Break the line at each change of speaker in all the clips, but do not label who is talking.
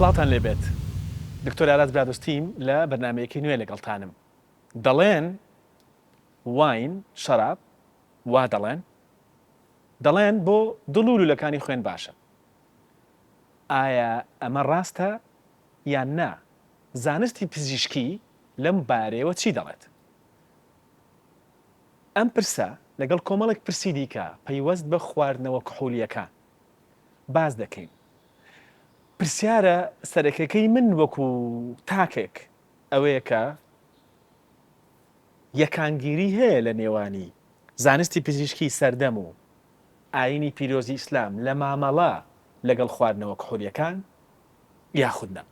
سڵاوتان لێبێت دکتۆر ئاراس برادۆستیم لە بەرنامەیەکی نوێ لەگەڵتانم دەڵێن wine شەراب وا دەڵێن دەڵێن بۆ دڵ و لولەکانی خوێن باشە ئایا ئەمە ڕاستە یان نا زانستی پزیشکی لەم بارەیەوە چی دەڵێت؟ ئەم پرسە لەگەڵ کۆمەڵێک پرسی دیکە پەیوەست بە خواردنەوە کحولییەکان باس دەکەین. پرسیارە سەرەکیەکەی من وەکو تاکێک ئەوەیە کە یەکانگیری هەیە لە نێوانی زانستی پزیشکی سەردەم و ئایینی پیرۆزی ئیسلام لە مامەڵە لەگەڵ خواردنەوە کحولییەکان یاخود نا؟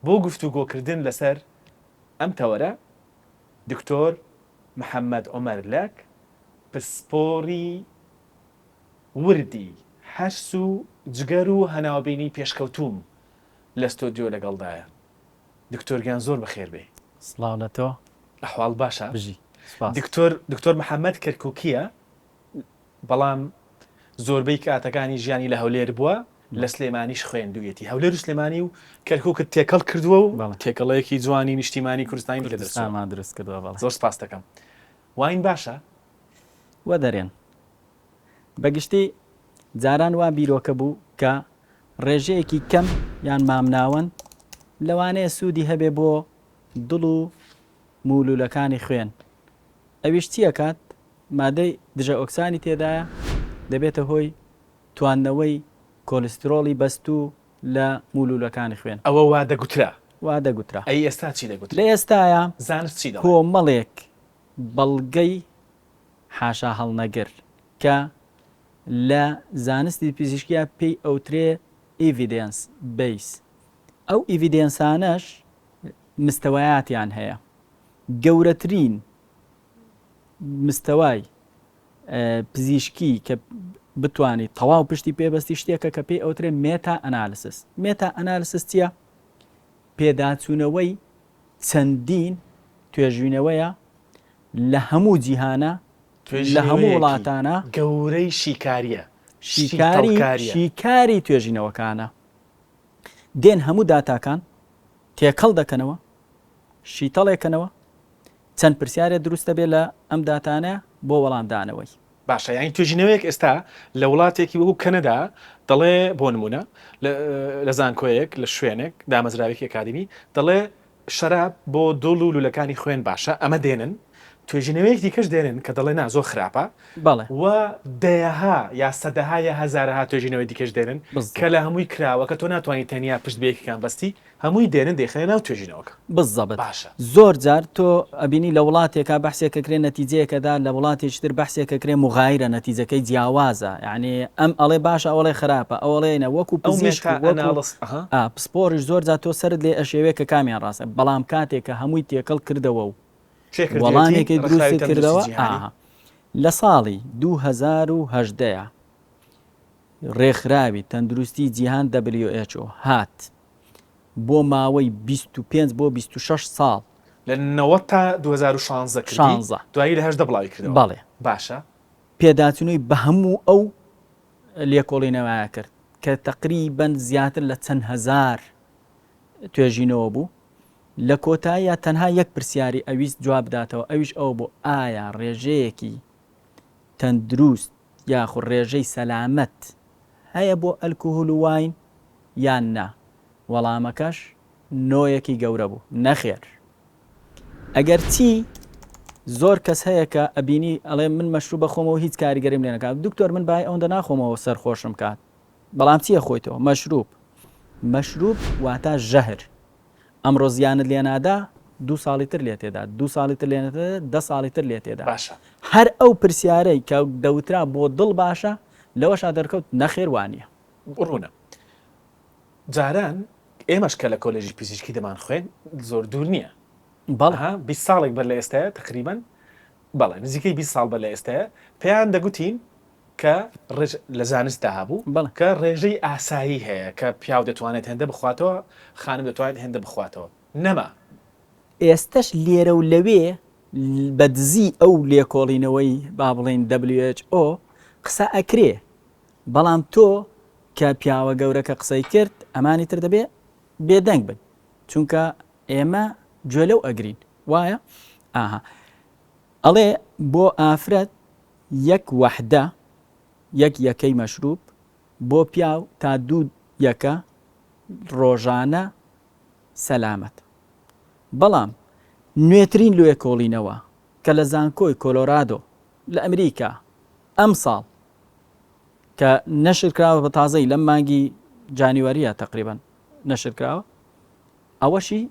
بۆ گفتوگۆکردن لەسەر ئەم تەوەرە دکتۆر محەمەد عومەر لەک پسپۆڕی وردی هەرس و جگەر و هەناوبینی پێشکەوتووم لە ستۆدیۆ لەگەڵدایە. دکتۆر گیان زۆر بەخێر بێی.
سڵاو لە تۆ.
ئەحواڵت باشە؟
بژی. سوپاس.
دکتۆر دکتۆر محەمەد کەرکوکییە بەڵام زۆربەی کاتەکانی ژیانی لە هەولێر بووە، لە سلێمانیش خوێندوویەتی. هەولێر و سلێمانی و کەرکوکت تێکەڵ کردووە و تێکەڵەیەکی جوانی نیشتیمانی کوردستانی لێ دەرچووە.
کوردستانمان دروست کردووە بەڵێ.
زۆر سپاست دەکەم. wine باشە؟
وەدەرێن. بە گشتی جاران وا بیرۆکە بوو کە ڕێژەیەکی کەم یان مامناوەند لەوانەیە سوودی هەبێ بۆ دڵ و موولوولەکانی خوێن. ئەویش چی ئەکات؟ مادەی دژە ئۆکسانی تێدایە دەبێتە هۆی تواندنەوەی کۆلیسترۆڵی بەستوو لە موولوولەکانی خوێن.
ئەوە وا دەگوترا.
وا دەگوترا.
ئەی ئێستا چی دەگوترێ؟
لە ئێستایا
زانست چی دەڵێ؟
کۆمەڵێک بەڵگەی حاشاهەڵنەگر کە لە زانستی پزیشکیا پێی ئەوترێ evidence base ئەو evidence انەش مستەوایاتیان هەیە گەورەترین مستەوای پزیشکی کە بتانی تەواو پشتی پێبەستی شتێکە کە پێی ئەوترێ meta analysis meta analysis چییە؟ پێداچوونەوەی چەندین توێژینەوەیە لە هەموو جیهانە لە هەموو وڵاتانە
گەورەی شیکاریە
شیکاری شیکاری توێژینەوەکانە دێن هەموو داتاکان تێکەڵ دەکەنەوە شیتەڵێکەنەوە چەند پرسیارێ دروست دەبێت لە ئەم داتانە بۆ وەڵامدانەوەی.
باشە یانی توێژینەوەیەک ئێستا لە وڵاتێکی وەکو کەنەدا دەڵێ بۆ نمونە لە زانکۆیەک لە شوێنێک دامەزراوێکی ئەکادیمی دەڵێ شەراب بۆ دڵ و لولەکانی خوێن باشە ئەمە دێنن توێژینەوەیەک دیکەش دێنن کە دەڵێ نا زۆر خراپە
بەڵێ
و دەیەها یا سەدەها یا هەزارەها توێژینەوەی دیکەش دێنن کە لە هەمووی کراوە کە تۆ ناتوانانی تەنیا پشت بە یەکێکیان بەستی هەمووی دێنن دەیخەنە ناو توێژینەوەکە.
بالضبط
باشە.
زۆر جار تۆ ئەبینی لە وڵاتێکا بەحسێک ئەکرێ نەتیجەیەک ئەدا لە وڵاتێکی تر بەحسێک ئەکرێ مغایرە نەتیجەکەی جیاوازە یانی ئەم ئەڵێ باشە ئەو ئەڵێ خراپە ئەو ئەڵێ نا وەکو
ئەو
پزیشک
meta
وەکو
analysis ئەها.
ئا پسپۆڕیش زۆر جار تۆ سەرت لێ ئەشێوێ کە کامیان ڕاستە بەڵام کاتێک کە هەمووی تێکەڵ کردەوە و
کێ کردویەتی؟
وەڵامێکی
ڕێکخراوی
دروستت
تەندروستی
کردەوە
جیهانی.
ئاها لە ساڵی 2018 ە ڕێکخراوی تەندروستی جیهان who هات بۆ ماوەی 25 بۆ 26 ساڵ.
لە 90 تا 2016 کردی
شانزە.
دوایی لە 18 بڵاوی کردەوە.
بەڵێ.
باشە.
پێداچوونەوەی بە هەموو ئەو لێکۆڵینەوەیە کرد کە تەقریبەن زیاتر لە چەند هەزار توێژینەوە بوو، لە کۆتاییا تەنها یەک پرسیاری ئەویست جواب بداتەوە ئەویش ئەوە بوو ئایا ڕێژەیەکی تەندروست یاخود ڕێژەی سەلامەت هەیە بۆ ئەلکهول و wine یان نا؟ وەڵامەکەش no یەکی گەورە بوو، نەخێر. ئەگەرچی زۆر کەس هەیە کە ئەبینی ئەڵێ من مەشروب ئەخۆمەوە هیچ کاریگەریم لێ نەکات، دکتۆر من بای ئەوەندە ناخۆمەوە سەرخۆشم کات، بەڵام چی ئەخۆیتەوە؟ مەشروب. مەشروب واتا ژەهر. ئەمڕۆ زیانت لێ نادا، دوو ساڵی تر لێت تێدا، دوو ساڵی تر لێ نەدا، دە ساڵی تر لێت تێدا.
باشە.
هەر ئەو پرسیارەی کە دەوترا بۆ دڵ باشە، لەوەشا دەرکەوت نەخێر وا نییە.
ڕوونە. جاران ئێمەش کە لە کۆلێژی پزیشکی دەمانخوێند زۆر دوور نییە.
بەڵێ.
ئەها 20 ساڵێک بەر لە ئێستایە تەقریبەن، بەڵێ نزیکەی 20 ساڵ بەر لە ئێستایە، پێیان دەگوتین کە ڕێژ لە زانستدا هەبوو
بەڵێ.
کە ڕێژەی ئاسایی هەیە کە پیاو دەتوانێت هێندە بخواتەوە، خانم دەتوانێت هێندە بخواتەوە. نەما.
ئێستەش لێرە و لەوێ بە دزی ئەو لێکۆڵینەوەی با بڵێین who قسە ئەکرێ، بەڵام تۆ کە پیاوە گەورەکە قسەی کرد ئەمانی تر دەبێ. بێدەنگ بن چونکە ئێمە گوێ لەو ئەگرین وایە ئاها ئەڵێ بۆ ئافرەت یەک وەحدە یەک یەکەی مەشروب بۆ پیاو تا دوو یەکە ڕۆژانە سەلامەت بەڵام نوێترین لێکۆڵینەوە کە لە زانکۆی کۆلۆرادۆ لە ئەمریکا ئەمساڵ کە نەشر کراوە بە تازەی لەم مانگی جانیوەریە تەقریبەن نەشر کراوە ئەوەشی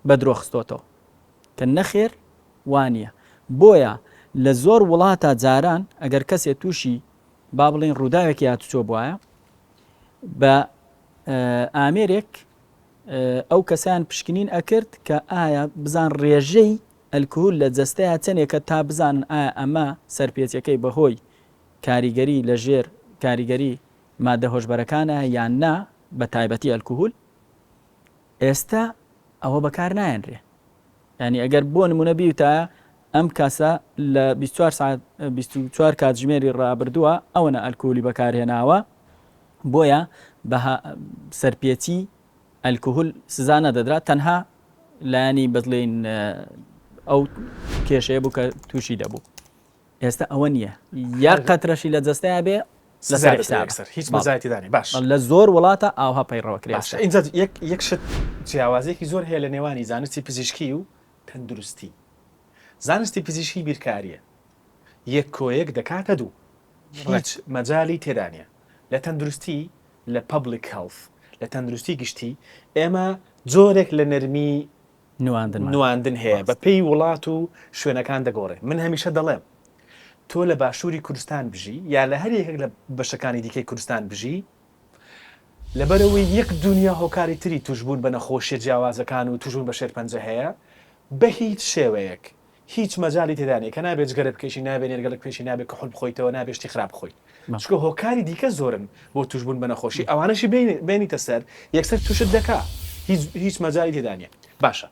بە درۆ خستۆتەوە کە نەخێر وانە بۆیە لە زۆر وڵاتە جاران ئەگەر کەسێ تووشی با بڵین ڕووداوێکی هاتوچۆ بواە بە ئامێرێک ئەو کەسیان پشکنین ئەکرد کە ئایا بزان ڕێژەی ئەلکهول لە جەستەیا چەنێکە تا بزانن ئایا ئەمە سەرپێچیەکەی بەهۆی کاریگەری لە ژێر کاریگەری مادە هۆشبەرەکانە یان نا بە تایبەتی ئەلکهول ئێستا ئەوە بەکار نایەنرێ یانی ئەگەر بۆ نمونە بیوتایە ئەم کەسە لە 24 ساعت 24 کاتژمێری ڕابردووە ئەوەنە ئەلکهولی بەکارهێناوە بۆیە بە سەرپێچی ئەلکهول سزا نەدەدرا تەنها لایەنی بڵێین ئەو کێشەیە بوو کە تووشی دەبوو ئێستا ئەوە نییە یا قەترەشی لە جەستەیا بێ لەسەر حساب
هیچ مەزای تێدا نیە باش
لە زۆر وڵاتە ئاوها پەیڕەوە کرێ
باشە ئینجا یەک یەک شت جیاوازیەکی زۆر هەیە لە نێوانی زانستی پزیشکی و تەندروستی زانستی پزیشکی بیرکاریە یەک کۆیەک دەکاتە دوو هیچ مەجالی تێدا نیە لە تەندروستی لە Public Health، لە تەندروستی گشتی، ئێمە جۆرێک لە نەرمی نواندن هەیە، بە پێی وڵات و شوێنەکان دەگۆڕێ. من هەمیشە دەڵێم تۆ لە باشووری کوردستان بژی یا لە هەر یەکێک لە بەشەکانی دیکەی کوردستان بژی، لەبەرئەوەی یەک دونیا هۆکاری تری تووشبوون بە نەخۆشیە جیاوازەکان و تووشبوون بە شێرپەنجە هەیە، بە هیچ شێوەیەک هیچ مەجالی تێدا نیە کە نابێ جگەرە بکێشی نابێ نێرگەلک بکێشی نابێ کحول بخۆیتەوە نابێ شتی خراپ بخۆیت چونکە هۆکاری دیکە زۆرن بۆ توشبوون بە نەخۆشی ئەوانەشی بێنیتە سەر یەکسەر توشت دەکا هیچ هیچ مەجالی تێدا نیە باشە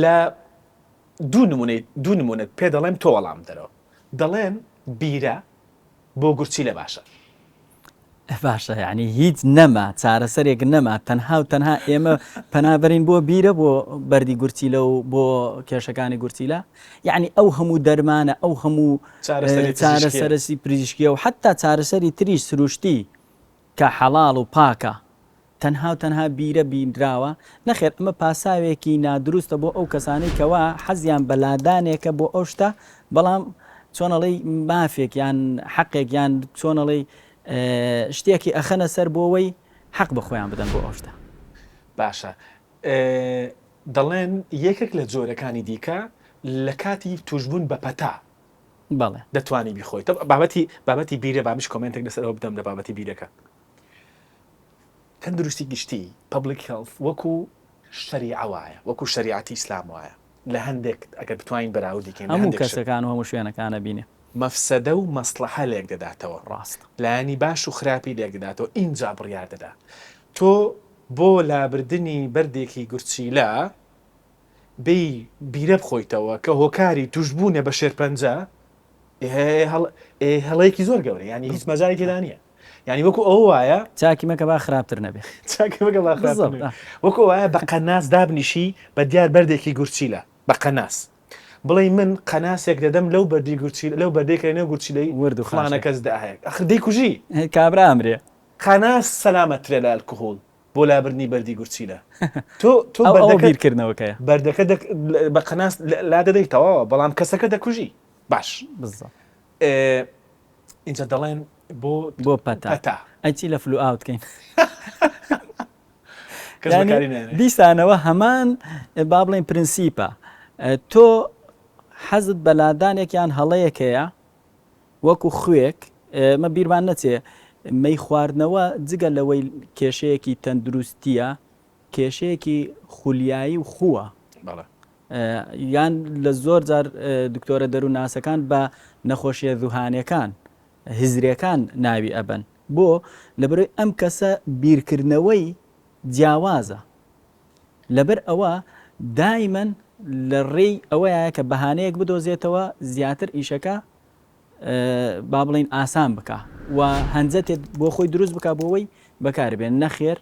لە دوو نمونەی دوو نمونەت پێ دەڵێم تۆ وەڵام دەرەوە دەڵێن بیرە بۆ گورچیلە باشە.
باشە یعنی هیچ نەما چارەسەرێک نەما تەنها و تەنها ئێمە پەنابەرین بۆ بیرە بۆ بەردی گورچیلە و بۆ کێشەکانی گورچیلە یعنی ئەو هەموو دەرمانە ئەو هەموو چارەسەرسی پزیشکیە و حتا چارەسەری تری سروشتی کە حەڵاڵ و پاکە تەنها و تەنها بیرە بینراوە؟ نەخێر ئەمە پاساوێکی نادروستە بۆ ئەو کەسانەی کەوا حەزیان بە لادانێکە بۆ ئەو شتە بەڵام چۆن ئەڵێی مافێک یان حەقێک یان چۆن ئەڵێی شتێکی ئەخەنە سەر بۆوەی حەق بە خۆیان بدەن بۆ ئەو شتە.
باشە دەڵێن یەکێک لە جۆرەکانی دیکە لە کاتی توشبوون بە پەتا
بەڵێ
دەتوانی بیخۆی بابەتی بابەتی بیرە بابش کۆمێنتێک لەسەر ئەوە بدەم لە بابەتی بیرەکە تەندروستی گشتی، Public Health، وەکو شەریعە وایە، وەکو شەریعەتی ئیسلام وایە، لە هەندێک ئەگەر بتوانین بەراوردی کەین لە
هەموو
هەندێک شت.
کەسەکان و هەموو شوێنەکان ئەبینێ.
مەفسەدە و مەسڵەحە لێک دەداتەوە.
ڕاستە.
لایەنی باش و خراپی لێک دەداتەوە ئینجا بڕیار دەدا. تۆ بۆ لابردنی بەردێکی گورچیلە بێی بیرە بخۆیتەوە کە هۆکاری توشبوونە بە شێرپەنجە، ئێ هەڵەیەکی زۆر گەورە یانی هیچ مەجالی تێدا نییە یانی وەکو ئەوە وایە
چاکی مەکە با خراپتر نەبێ
چاکی مەکە با خراپتر نەبێ وەکو وایە بە قەناس دابنیشی بە دیار بەردێکی گورچیلە بە قەناس بڵێ من قەناسێک دەدەم لەو بەردی گورچیلە لەو بەردەی کە لەنێو گورچیلەی
ورد و
فڵانە کەس دا هەیە ئەخر دەیکوژی
کابرا ئەمرێ
قەناس سەلامەترە لە ئەلکهول بۆ لابردنی بەردی گورچیلە تۆ تۆ
ئەو ئەوە
بەردەکە
بیرکردنەوەکەیە
بەردەکە دەک بە قەناس لا دەدەی تەواوە بەڵام کەسەکە دەکوژی باش
بالضبط
ئینجا دەڵێن بۆ
بۆ پەتا
پەتا
ئەی چی لە flu ئاوت کەین
کەس
یانی
بەکاری نایەنێ
دیسانەوە هەمان با بڵێین پرنسیپە تۆ حەزت بە لادانێک یان هەڵەیەک هەیە وەکو خوێک، ئێمە بیرمان نەچێ مەی خواردنەوە جگە لەوەی کێشەیەکی تەندروستییە، کێشەیەکی خولیایی و خووە.
بەڵێ.
یان لە زۆر جار دکتۆرە دەروونناسەکان بە نەخۆشییە زوهانیەکان، هزریەکان ناوی ئەبەن. بۆ؟ لەبەرئەوەی ئەم کەسە بیرکردنەوەی جیاوازە. لەبەر ئەوە دایمەن لە ڕێی ئەوەیە کە بەهانەیەک بدۆزێتەوە زیاتر ئیشەکە با بڵێین ئاسان بکا و هەنجەتێک بۆ خۆی دروست بکا بۆ ئەوەی بەکاری بێنێ، نەخێر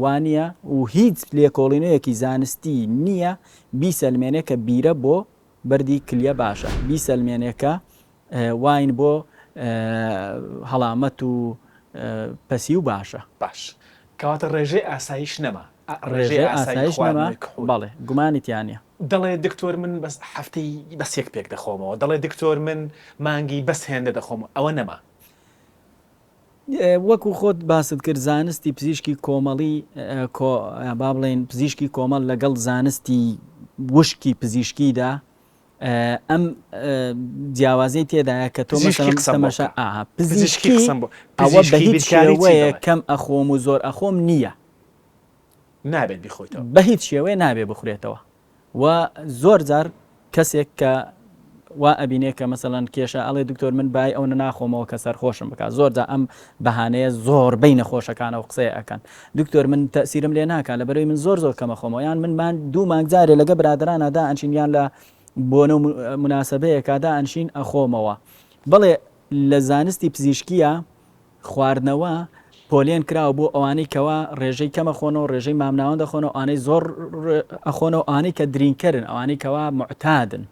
وانییە و هیچ لێکۆڵینەوەیەکی زانستی نییە بیسەلمێنێ کە بیرە بۆ بەردی کلیە باشە، بیسەلمێنێ کە wine بۆ هەڵامەت و پەسیو باشە.
باش کەواتە ڕێژەی ئاساییش نەما. ڕێژەی ئاساییش نەما
بەڵێ گومانی تیا نیە.
دەڵێ دکتۆر من بەس هەفتەی بەس یەک پێک دەخۆمەوە، دەڵێ دکتۆر من مانگی بەس هێندە دەخۆمەوە، ئەوە نەما.
وەکو خۆت باست کرد زانستی پزیشکی کۆمەڵی با بڵێین پزیشکی کۆمەڵ لەگەڵ زانستی وشکی پزیشکیدا ئەم جیاوازی تێدایە کە تۆ تەمەشا پزیشکی ئەوە بە هیچ شێوەیە کەم ئەخۆم و زۆر ئەخۆم نییە
نابێت بیخۆیتەوە
بە هیچ شێوەیە نابێ بخورێتەوە و زۆر جار کەسێک کە وا ئەبینێ کە مەسەلەن کێشە ئەڵێ دکتۆر من بای ئەونە ناخۆمەوە کە سەرخۆشم بکات زۆر جا ئەم بەهانەیە زۆربەی نەخۆشەکانەوە قسەیە ئەکەن دکتۆر من تەسیرم لێ ناکا لەبەرەوەی من زۆر زۆر کەمە خۆمەوە یان من مان دوو مانگ جارێ لەگە برادەرانە دا ئەنشین یان لە بۆنە و مناسبەیەکا دا ئەنشین ئەخۆمەوە بەڵێ لە زانستی پزیشکیە خواردنەوە پۆلێن کراوە بۆ ئەوانەی کەوا ڕێژەی کەم ئەخۆنەوە، ڕێژەی مامناوەند ئەخۆنەوە، ئەوانەی زۆر ئەخۆنەوە، ئەوانەی کە drinker ن، ئەوانەی کەوا موعتادن،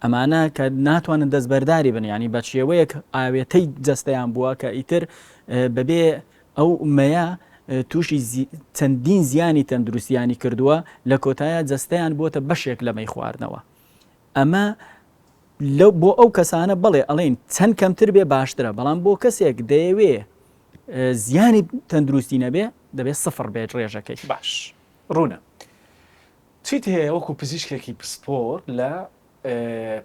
ئەمانە کە ناتوانن دەستبەرداری بن، یانی بە شێوەیەک ئاوێتەی جەستەیان بووە کە ئیتر بەبێ ئەو مەیە تووشی چەندین زیانی تەندروستیانی کردووە، لە کۆتایە جەستەیان بووەتە بەشێک لە مەی خواردنەوە. ئەمە لەو بۆ ئەو کەسانە بەڵێ ئەڵێین چەند کەمتر بێ باشترە بەڵام بۆ کەسێک دەیەوێ زیانی تەندروستی نەبێ دەبێ سفر بێت ڕێژەکەی.
باش ڕوونە چیت هەیە وەکو پزیشکێکی پسپۆر لە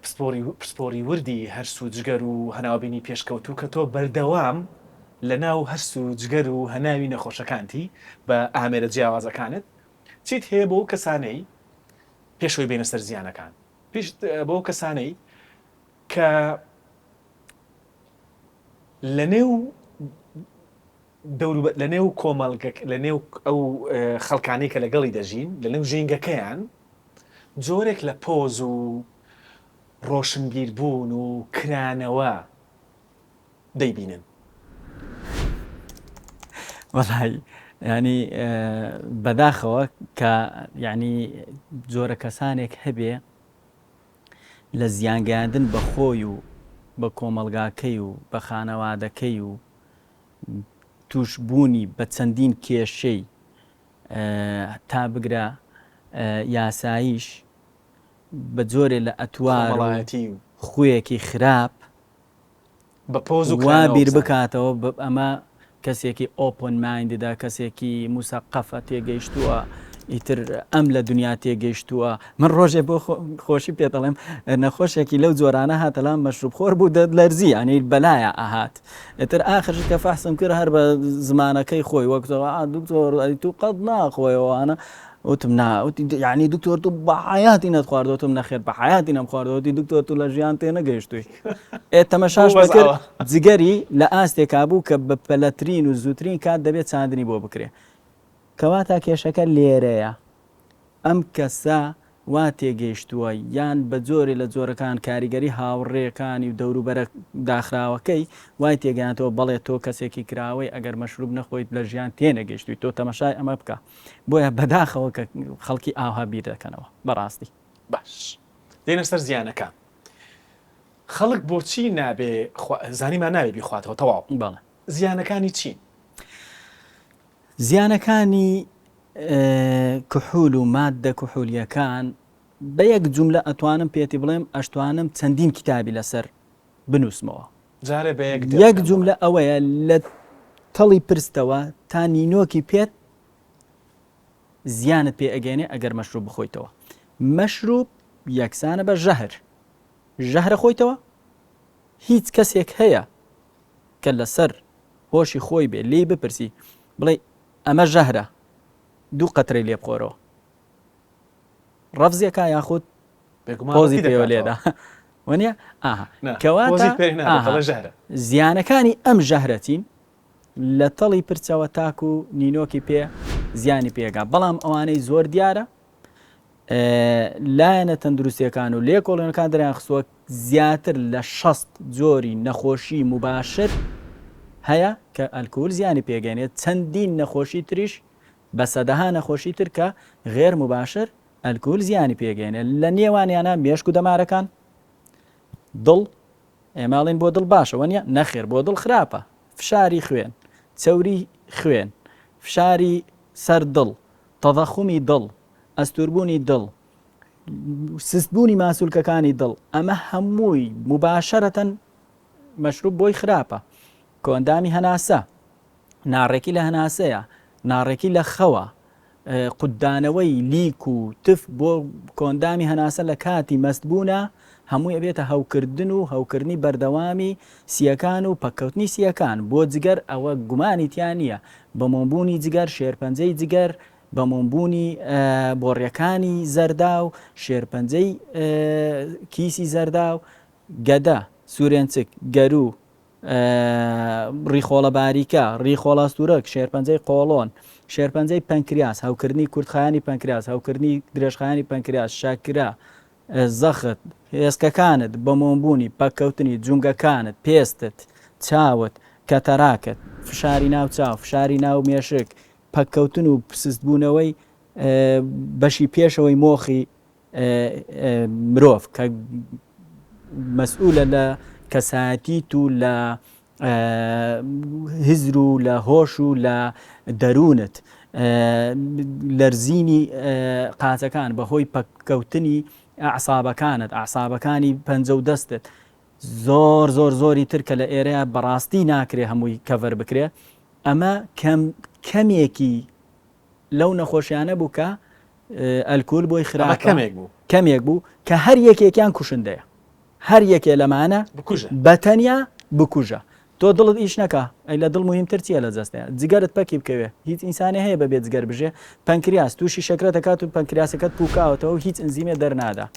پسپۆری پسپۆری وردی هەرس و جگەر و هەناوبینی پێشکەوتوو کە تۆ بەردەوام لە ناو هەرس و جگەر و هەناوی نەخۆشەکانتی بە ئامێرە جیاوازەکانت چیت هەیە بۆ ئەو کەسانەی پێش ئەوەی بێنە سەر زیانەکان پیش بۆ ئەو کەسانەی کە لە نێو دەورو لە نێو کۆمەڵگە لە نێو ئەو خەڵکانەی کە لەگەڵی دەژین لە نێو ژینگەکەیان جۆرێک لە پۆز و ڕۆشنبیر بوون و کرانەوە دەیبینن.
وەڵای یانی بەداخەوە کە یانی جۆرە کەسانێک هەبێ لە زیانگەیاندن بە خۆی و بە کۆمەڵگاکەی و بە خانەوادەکەی و تووشبوونی بە چەندین کێشەی تا بگرە یاساییش بە جۆرێ لە ئەتوار و خویەکی خراپ
بە پۆز و
وا
کرانەوە
بیر
بزانن.
بکاتەوە ئەمە کەسێکی open minded ە کەسێکی موسەقەفە تێگەیشتووە ئیتر ئەم لە دنیا تێگەیشتووە من ڕۆژێ بۆ خۆشی پێت ئەڵێم نەخۆشێکی لەو جۆرانە هاتە لام مەشروب خۆر بوو دەلەرزی یانی بەلایا ئەهات ئیتر ئاخر کە فەحسم کرد هەر بە زمانەکەی خۆی وەک دکتۆر ئەی تو قەت ناخۆیەوە وتم نا، وتی یەعنی دکتۆر تۆ بە حەیاتی نەتخواردووە؟ وتم نەخێر بە حەیاتی نەمخواردووە. وتی دکتۆر تۆ لە ژیان تێنەگەیشتووی. ئێ تەمەشاش دەکرد جگەری لە ئاستێکا بوو کە بە پەلەترین و زووترین کات دەبێت چاندنی بۆ بکرێ. کەواتە کێشەکە لێرەیە. ئەم کەسە وا تێگەیشتووە یان بە جۆرێ لە جۆرەکان کاریگەری هاوڕێکانی و دەوروبەرە داخراوەکەی وای تێگەیاندووە بەڵێ تۆ کەسێکی کراوەی ئەگەر مەشروب نەخۆیت لە ژیان تێنەگەیشتووی تۆ تەمەشای ئەمە بکە. بۆیە بەداخەوە کە خەڵکی ئاوها بیر دەکەنەوە بەڕاستی.
باش دێنە سەر زیانەکان خەڵک بۆچی نابێ زانیمان نابێ بیخواتەوە تەواو
بەڵێ.
زیانەکانی چین؟
زیانەکانی کحول و ماددە کحولیەکان بە یەک جوملە ئەتوانم پێتی بڵێم ئەشتوانم چەندین کیتابی لەسەر بنوسمەوە.
جارێ بە یەک دێڕ
یەک
پێم بڵێ.
جوملە ئەوەیە لە تەڵی پرستەوە تا نینۆکی پێت زیانت پێ ئەگەیەنێ ئەگەر مەشروب بخۆیتەوە. مەشروب یەکسانە بە ژەهر. ژەهرە خۆیتەوە؟ هیچ کەسێک هەیە کە لەسەر هۆشی خۆی بێ لێی بپرسی بڵێ ئەمە ژەهرە دوو قەترەی لێ بخۆرەوە ڕەفزێکا یاخود پۆزی پێوە لێدا وەنیە ئاها کەواتە زیانەکانی ئەم ژەهرەچین لە تەڵی پرچەوە تاکو نینۆکی پێ زیانی پێگا بەڵام ئەوانەی زۆر دیارە لایەنە تەندروستیەکان و لێکۆڵێنەکان دەریان خستووە زیاتر لە 60 جۆری نەخۆشی مباشر هەیە کە ئەلکول زیانی پێگەێنێت چەندین نەخۆشی تریش. بە سەدەها نەخۆشی تر کە غێر مباشر ئەلکهول زیانی پێگەیەنێ لە نێوانیانە مێشک و دەمارەکان دڵ ئێمە ئەڵێین بۆ دڵ باشە وەنیە؟ نەخێر بۆ دڵ خراپە فشاری خوێن چەوری خوێن فشاری سەر دڵ تەضەخومی دڵ ئەستوربوونی دڵ سستبوونی ماسولکەکانی دڵ ئەمە هەمووی مباشرەتەن مەشروب بۆی خراپە کۆئەندامی هەناسە ناڕێکی لە هەناسەیە، ناڕێکی لە خەوە، قوتدانەوەی لیک و تف بۆ کۆئەندامی هەناسە لە کاتی مەستبوونا هەمووی ئەبێتە هەوکردن و هەوکردنی بەردەوامی سییەکان و پەککەوتنی سییەکان بۆ جگەر ئەوە گومانی تیا نییە بەمۆمبوونی جگەر، شێرپەنجەی جگەر، بەمۆمبوونی بۆڕیەکانی زەرداو، شێرپەنجەی کیسی زەرداو، گەدە، سورێنچک، گەروو، ڕیخۆڵە باریکە، ڕیخۆڵە سوورەک، شێرپەنجەی قۆڵۆن، شێرپەنجەی پەنکریاس، هەوکردنی کورتخایەنی پەنکریاس، هەوکردنی درێژخایەنی پەنکریاس، شەکرە، زەخت، ئێسکەکانت، بەمۆمبوونی، پەککەوتنی، جومگەکانت، پێستت، چاوت، کەتەراکت، فشاری ناو چاو، فشاری ناو مێشک، پەککەوتن و سستبوونەوەی بەشی پێشەوەی مۆخی مرۆڤ کە مەسئولە لە کەسایەتیت و لە هزر و لە هۆش و لە دەروونت لەرزینی قاچەکان بەهۆی پەککەوتنی ئەعسابەکانت ئەعسابەکانی پەنجە و دەستت زۆر زۆر زۆری تر کە لە ئێرەیە بەڕاستی ناکرێ هەمووی کەڤەر بکرێ ئەمە کەم کەمێکی لەو نەخۆشیانە بوو کە ئەلکول بۆی خراپە
کەمێک بوو
کەمێک بوو کە هەر یەکێکیان کوشندەیە هەر یەکێ لەمانە
بکوژە
بە تەنیا بکوژە تۆ دڵت ئیش نەکا ئەی لە دڵ مهمتر چییە لە جەستەیە جگەرت پەکی بکەوێ هیچ ئینسانێ هەیە بەبێ جگەر بژێ پەنکریاس تووشی شەکرە دەکات و پەنکریاسەکەت پوکاوەتەوە و هیچ ئەنزیمێ دەرنادا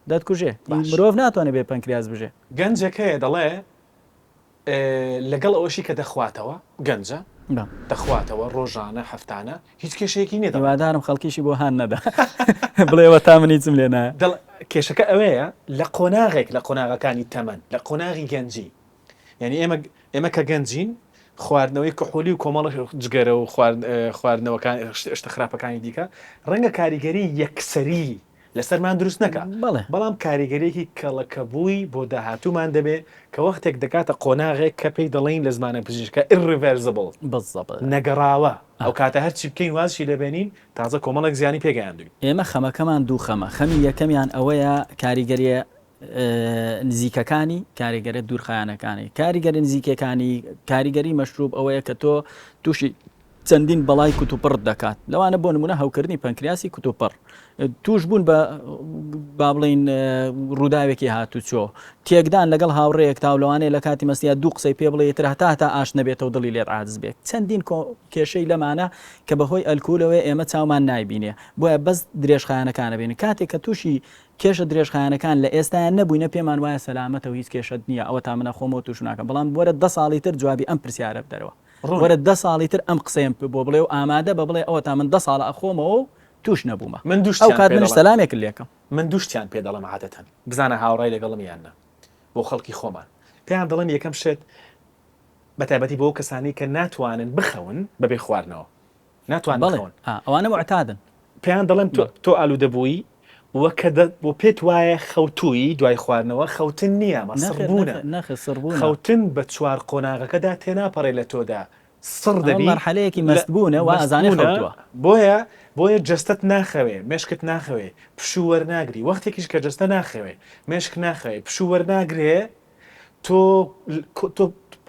دەتکوژێ مرۆڤ ناتوانێت بێ پەنکریاس بژێ
گەنجێک هەیە دەڵێ لەگەڵ ئەوەشی کە دەخواتەوە، گەنجە، دەخواتەوە ڕۆژانە، هەفتانە، هیچ کێشەیەکی نییە دەڵێت.
هیوادارم خەڵکیشی بۆ هان نەدا بڵێ وەتا من هیچم لێ نایە.
دەڵ کێشەکە ئەوەیە لە قۆناغێک لە قۆناغەکانی تەمەن، لە قۆناغی گەنجی، یانی ئێمە ئێمە کە گەنجین خواردنەوەی کحولی و کۆمەڵە جگەرە و خواردنەوەکان شتە خراپەکانی دیکە ڕەنگە کاریگەری یەکسەری لەسەرمان دروست نەکا،
بەڵێ.
بەڵام کاریگەریەکی کەڵەکەبووی بۆ داهاتوومان دەبێ کە وەختێک دەگاتە قۆناغێک کە پێی دەڵێین لە زمانە پزیشکە Irreversible،
بالضبط.
نەگەڕاوە، ئەو کاتە هەرچی بکەین وازشی لێ بێنین تازە کۆمەڵێک زیانی پێ گەیاندووین.
ئێمە خەمەکەمان دوو خەمە، خەمی یەکەمیان ئەوەیە کاریگەریە نزیکەکانی، کاریگەریە دوورخایەنەکانی. کاریگەریە نزیکەکانی، کاریگەری مەشروب ئەوەیە کە تۆ تووشی چەندین بەڵای کوتوپڕت دەکات لەوانە بۆ نمونە هەوکردنی پەنکریاسی کوتوپڕ توش بوون بە با بڵین ڕووداوێکی هاتوچۆ تێکدان لەگەڵ هاوڕێیەک تاو لەوانەیە لە کاتی مەستیا دوو قسەی پێ بڵێ تر هەتا هەتا ئاش نەبێتەوە دڵی لێت عاجز بێت چەندین کێشەی لەمانە کە بەهۆی ئەلکولەوەی ئێمە چاومان نایبینێ بۆیە بەس درێژخایەنەکانە بینی کاتێک کە تووشی کێشە درێژخایەنەکان لە ئێستایا نەبووینە پێمان وایە سەلامەتە و هیچ کێشەت نییە ئەوە تا منە خۆمەوە توش ناکەم بەڵام وەرە دە ساڵی تر جوابی ئەم پرسیارە بدەرەوە وەرە دە ساڵی تر ئەم قسەیەم بۆ بڵێ و ئامادە بە بڵێ ئەوەتا من دە ساڵە ئەخۆمەوە و توش نەبوومە
من دوو
ئەو
شتیان
کات
پێ
منیش
دەڵێم.
سەلامێکت لێکەم.
من دوو شتیان پێ دەڵێم عادەتەن بزانە هاوڕای لەگەڵم یان نا بۆ خەڵکی خۆمان پێیان دەڵێم یەکەم شت بە تایبەتی بۆ ئەو کەسانەی کە ناتوانن بخەون بەبێ خواردنەوە ناتوانن
بەڵێ
بخەون
ئا ئەوانە موعتادن.
پێیان دەڵێم تۆ تۆ ئالوودە بووی و کە دە و پێت وایە خەوتووی دوای خواردنەوە خەوتن نییە ئەمە
نەخێر
سڕبوونە
نەخێر نەخێر سڕبوونە.
خەوتن بە چوار قۆناغەکەدا تێناپەڕێ لە تۆدا سڕ
ئەمە
دەبی
مەرحەلەیەکی
لە
مەستبوونە وا ئەزانێ
مەستبوونە
خەوتووە.
بۆیە بۆیە جەستەت ناخەوێ مێشکت ناخەوێ پشوو وەرناگری وەختێکیش کە جەستە ناخەوێ مێشک ناخەوێ پشوو وەرناگرێ تۆ تۆ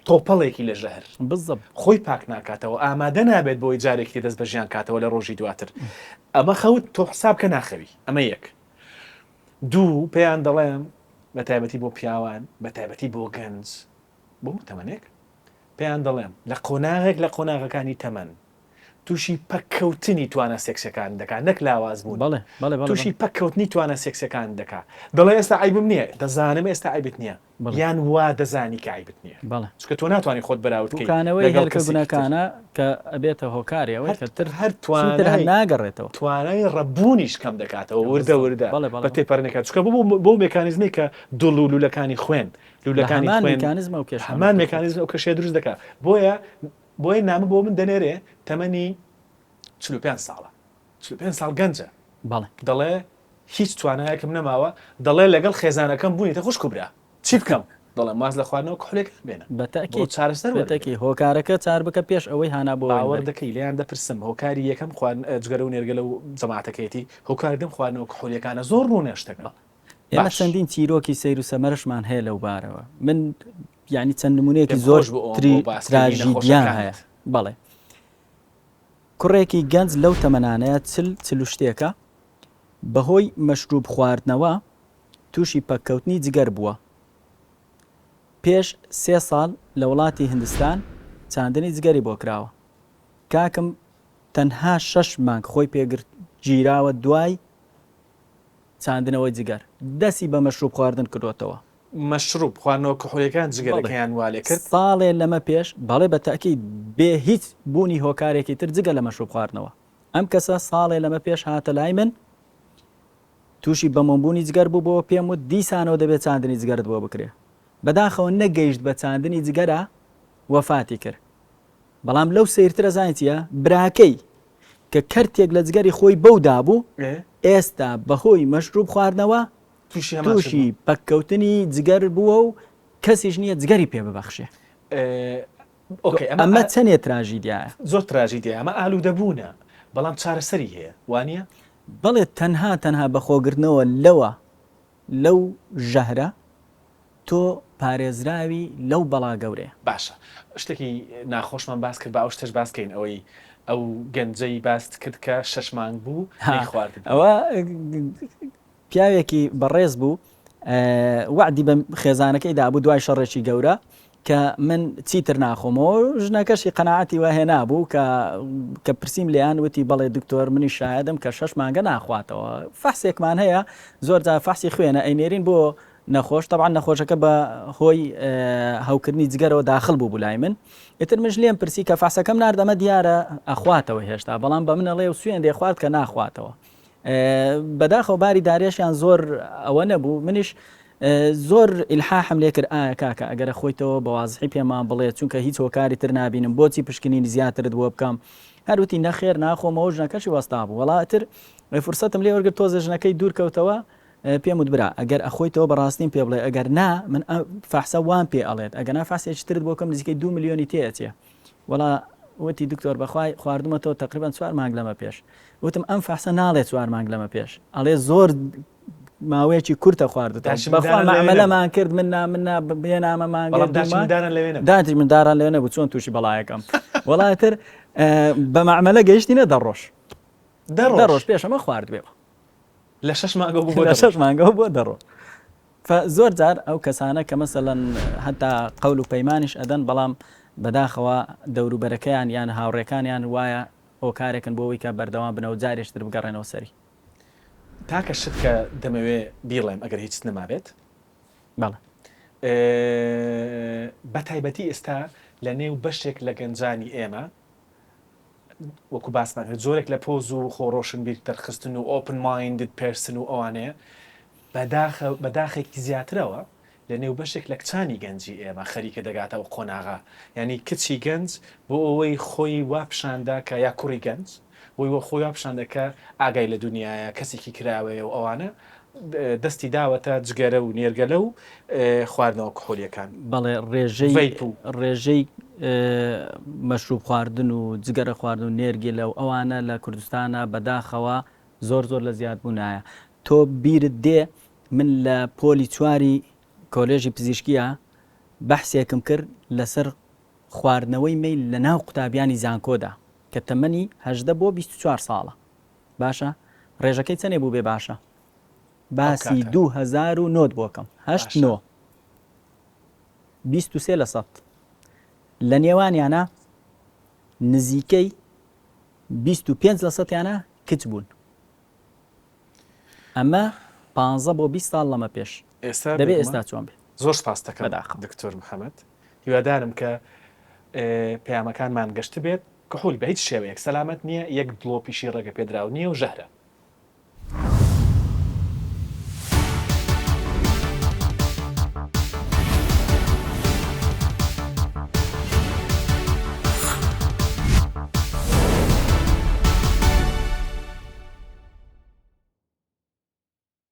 تۆپەڵێکی لە ژەهر.
بالضبط.
خۆی پاک ناکاتەوە ئامادە نابێت بۆی جارێکی تر دەست بە ژیان کاتەوە لە ڕۆژی دواتر ئەمە خەوت تۆ حساب کە ناخەوی ئەمە یەک دوو پێیان دەڵێم بە تایبەتی بۆ پیاوان بە تایبەتی بۆ گەنج بۆ تەمەنێک پێیان دەڵێم لە قۆناغێک لە قۆناغەکانی تەمەن تووشی پەککەوتنی توانا سێکسیەکان دەکات نەک لاواز بوون
بەڵێ بەڵێ بەڵێ
تووشی پەککەوتنی توانا سێکسیەکان دەکات دەڵێ ئێستا عەیبم نییە دەزانم ئێستا عەیبت نییە یان وا دەزانی کە عەیبت نییە
بەڵێ
چونکە تۆ ناتوانی خۆت بەراورد کەی
پوکانەوەی
لەگەڵ
هێلکە
کەسێکی تر
گونەکانە کە ئەبێتە هۆکاری ئەوەی
هەر
کە تر
هەر
چیتر هەر
توانای
ناگەڕێتەوە
توانای ڕەبوونیش کەم دەکاتەوە وردە
بالضبط
وردە
بەڵێ
بە
بەڵێ
تێپەرنێکە چونکە بۆ بۆ مێکانیزمێک کە دڵ و لوولەکانی خوێن
بە
لوولەکانی
هەمان
خوێن
میکانیزم ئەو کێشانە
هەمان
دروست دەکات
مێکانیزم ئەو کەشەیە دروست دەکات بۆیە بۆیە نامە بۆ من دەنێرێ تەمەنی. 45 ساڵە 45 ساڵ گەنجە
بەڵێ.
دەڵێ هیچ توانایەکم نەماوە دەڵێ لەگەڵ خێزانەکەم بوونیتە خوشک و برا چی بکەم دەڵێم واز لە خواردنەوە کحولەکان بێنە
بە
بۆ
تەئکید
چارەسەر
بە
وەربگرە.
تەئکید هۆکارەکە چار بکە پێش ئەوەی هانا بۆ وین
باوەڕ
بەری.
دەکەی لێیان دەپرسم هۆکاری یەکەم خواردن جگەرە و نێرگەلە و جەماعەتەکەیەتی هۆکاری دووەم خواردنەوە کحولیەکانە زۆر ڕوونە شتەکە
بەڵێ ئێمە
باش.
چەندین چیرۆکی سەیر و سەمەرەشمان هەیە لەو بارەوە من یانی چەند نمونەیەکی
پێم
زۆر
خۆش بوو ئەوەم
تری
بۆ باسکردنی
تراژیدیام هەیە
نەخۆشەکانت.
بەڵێ کوڕێکی گەنج لەو تەمەنانەیە 40 چل و شتێکە بەهۆی مەشروب خواردنەوە تووشی پەککەوتنی جگەر بووە پێش سێ ساڵ لە وڵاتی هندستان چاندنی جگەری بۆ کراوە کاکم تەنها شەش مانگ خۆی پێ گیراوە دوای چاندنەوەی جگەر دەسی بە مەشروب خواردن کردۆتەوە.
مەشروب خواردنەوە کحولیەکان
بەڵێ
جگەرەکەیان وا لێ کرد.
ساڵێ لەمە پێش بەڵێ بە تەئکید بێ هیچ بوونی هۆکارێکی تر جگە لە مەشروب خواردنەوە ئەم کەسە ساڵێ لەمە پێش هاتە لای من تووشی بەمۆمبوونی جگەر بووبەوە پێم وت دیسانەوە دەبێت چاندنی جگەرت بۆ بکرێ بەداخەوە نەگەیشت بە چاندنی جگەرە وەفاتی کرد بەڵام لەو سەیرترە زانی چیە براکەی کە کەرتێک لە جگەری خۆی بەو دابوو ئێستا بەهۆی مەشروب خواردنەوە تووشی پەککەوتنی جگەر بووە و کەسیش نییە جگەری پێ ببەخشێ ئەمە چەنێ تراژیدیایە؟
زۆر تراژیدیایە ئەمە ئالوودەبوونە بەڵام چارەسەری هەیە وانییە؟
بەڵێ تەنها تەنها بە خۆگرتنەوە لەوە لەو ژەهرە تۆ پارێزراوی لەو بەڵا گەورەیە.
باشە شتێکی ناخۆشمان باس کرد با ئەو شتەش باس کەین ئەوەی ئەو گەنجەی باست کرد کە شەش مانگ بوو نەیخواردبوو.
ئەوە پیاوێکی بەڕێز بوو وەعدی بە خێزانەکەی دابوو دوای شەڕێکی گەورە کە من چیتر ناخۆمەوە ژنەکەشی قەناعەتی وا هێنابوو کە کە پرسیم لێیان وتی بەڵێ دکتۆر منی شایەدم کە شەش مانگە ناخواتەوە فەحسێکمان هەیە زۆر جار فەحسی خوێنە ئەینێرین بۆ نەخۆش تەبعەن نەخۆشەکە بە هۆی هەوکردنی جگەرەوە داخل بوو بلای من ئیتر منش لێم پرسی کە فەحسەکەم نارد ئەمە دیارە ئەخواتەوە هێشتا بەڵام بە منەڵێ و سوێندێ خوارد کە ناخواتەوە بەداخەوە باری دارێشیان زۆر ئەوە نەبوو منیش زۆر ئیلحاحم لێ کرد ئایا کاکە ئەگەرە خۆیتەوە بە وازحی پێمان بڵێ چونکە هیچ هۆکاری تر نابینم بۆچی پشکنینی زیاترت بۆ بکەم هەروتی نەخێر ناخۆمەوە ژنەکەشی وەستا بوو وەڵاتر فرسەتم لێ وەرگرت تۆزە ژنەکەی دوور کەوتەوە پێم وت برا ئەگەر ئەخۆیتەوە بەڕاستیم پێ بڵێ ئەگەر نا من فەحسە وام پێ ئەڵێت ئەگەر نا فەحسێکی ترت بۆ کەم نزیکەی دو ملیۆنی تێ ئەچێ وەڵا وتی دکتۆر بەخوای خواردومەتەوە تقریبا چوار مانگ لەمە پێش وتم ئەم فەحسە ناڵێ چوار مانگ لەمە پێش ئەڵێ زۆر ماوەیەکی کورتە خواردتەوە بەخوا مەعمەلەمان کرد من نا من نا بێنامە مانگ داتی منداران لەوێ نەبوو چۆن تووشی بەڵایەکەم وەڵاتر بە مەعمەلە گەیشتینە دە ڕۆژ دە ڕۆژ پێش ئەمە خواردبێەوە
لە شەش مانگەوە بۆ
لە شەش مانگەوە بۆ دە ڕۆژ زۆر جار ئەو کەسانە کە مەسەلەن هەتا قەول و پەیمانیش ئەدەن بەڵام بەداخەوە دەوروبەرەکەیان یان هاوڕێکانیان وایە هۆکارێکن بۆ ئەوەی کە بەردەوام بنەوە جارێکی تر بگەڕێنەوە سەری.
تاکە شت کە دەمەوێ بیڵێم ئەگەر هیچت نەمابێت.
بەڵێ.
بە تایبەتی ئێستا لە نێو بەشێک لە گەنجانی ئێمە وەکو باسمان کرد جۆرێک لە پۆز و خۆ ڕۆشنبیر دەرخستن و open minded person و ئەوانەیە بەداخە بەداخێکی زیاترەوە لە نێو بەشێک لە کچانی گەنجی ئێمە خەریکە دەگاتە ئەو قۆناغە یانی کچی گەنج بۆ ئەوەی خۆی وا پیشاندا کە یا کوڕی گەنج بۆی وە خۆی وا پیشاندا کە ئاگای لە دونیایە کەسێکی کراوەیە و ئەوانە دەستی داوەتە جگەرە و نێرگەلە و خواردنەوە کحولیەکان.
بەڵێ ڕێژەی
ڤەیپ و.
ڕێژەی مەشروب خواردن و جگەرە خواردن و نێرگیلە و ئەوانە لە کوردستانا بەداخەوە زۆر زۆر لە زیاد بوونایە تۆ بیرت دێ من لە پۆلی چواری کۆلێژی پزیشکیە بەحسێکم کرد لەسەر خواردنەوەی مەی لە ناو قوتابیانی زانکۆدا کە تەمەنی 18 بۆ 24 ساڵە باشە ڕێژەکەی چەنێ بوو بێ باشە باسی 2009 بۆکەم هەشت نۆ 23 لە سەد لە نێوانیانە نزیکەی 25 لە سەتیانە کچ بوون ئەمە پانزە بۆ 20 ساڵ لەمە پێش
ئێستا
دەبێ ئێستا چۆن بێ
زۆر سپاس دەکەم دکتۆر محەممەد هیوادارم کە پەیامەکانمان گەشت بێت کحول بە هیچ شێوەیەک سەلامەت نییە یەک دڵۆپیشی ڕێگە پێدراو نییە و ژەهرە.